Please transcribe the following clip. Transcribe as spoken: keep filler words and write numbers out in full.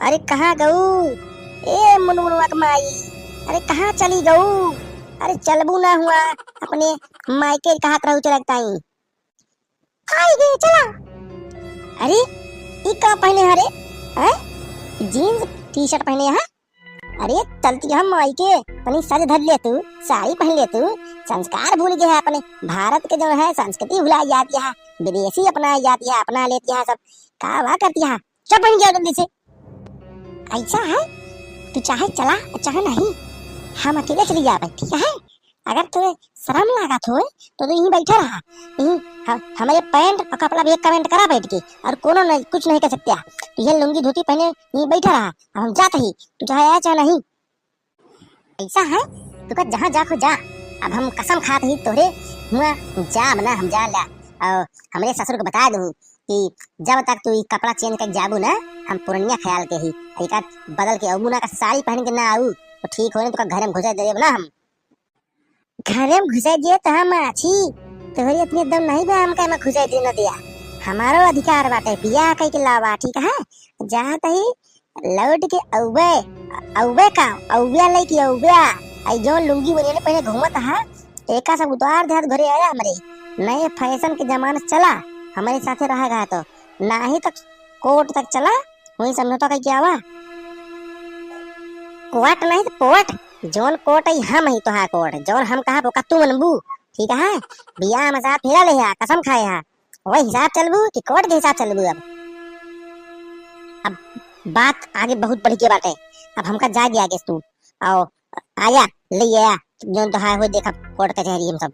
अरे कहाँ गऊ? ए मुनमुनवा के माई, अरे कहाँ चली गऊ? अरे चलबू ना हुआ, अपने मायके कहत रहू चलत ताई। आई गे, चला। अरे ई का पहने हरे? हैं? जींस टी शर्ट पहने है? अरे चलती हम मायके, तनी सज धज ले तू, साड़ी पहन ले तू, संस्कार भूल गया है अपने। भारत के जो है संस्कृति भुला जाती है, विदेशी अपना जाती है, अपना लेती है सब। का वा करती है? चुप बन जाओ जल्दी से। ऐसा है, तू चाहे चला चाहे नहीं, हम अकेले चली जाबे, ठीक है? अगर तुझे शर्म लागत होए तो तू यहीं बैठा रहा, यहीं ह-, हमारे पैंट और कपड़ा भी एक कमेंट करा बैठ के, और कोनो नहीं, कुछ नहीं कर सकते। तू ये लुंगी धोती पहने यहीं बैठा रहा, अब हम जाते ही, तू चाहे आया चाहे नहीं। ऐसा है, तू का जहाँ जा खो जा। अब हम कसम खात ही तोहरे हुआ जाब ना, हम जा ला। और हमरे ससुर को बता दू कि जब तक तू ई कपड़ा चेंज कर जाबू ना, हम पुरनिया ख्याल के ही एक आध बदल के अबू ना का साड़ी पहन के ना आऊ तो ठीक हो, नहीं तो का घरे में घुसा देब ना हम। घरे में घुसा दिए तो हम आछी, तोहरी इतनी दम नहीं बा हमका में घुसा दे ना दिया। हमारो अधिकार बाटे, बियाह कई के लावा, ठीक है? जात ही लौट के अउबे, अउबे का, अउबिया लेके अउबिया। आई जौन लुंगी बनियान पहने घूमत हा, एका सब उतार दे हाथ घरे आया हमरे। नए फैशन के जमाने से चला, हमारे साथे रहेगा तो, नाही तो कोर्ट तक चला, वहीं समझौता करके आवा। कोर्ट नहीं तो पोर्ट, जौन कोर्ट है हम ही तो हा कोर्ट, जौन हम कहा ओका तू मनबू, ठीक है? बियाह में साथ फेरा ले हा, कसम खाए हा, वही हिसाब चलबू कि कोर्ट के हिसाब चलबू? अब, अब बात आगे बहुत बढ़ के बाटे, अब हमका जाए दिया आगे तू, आओ, आया, ले आया, जौन तो हाय हो देखा कोर्ट कचहरी हम सब।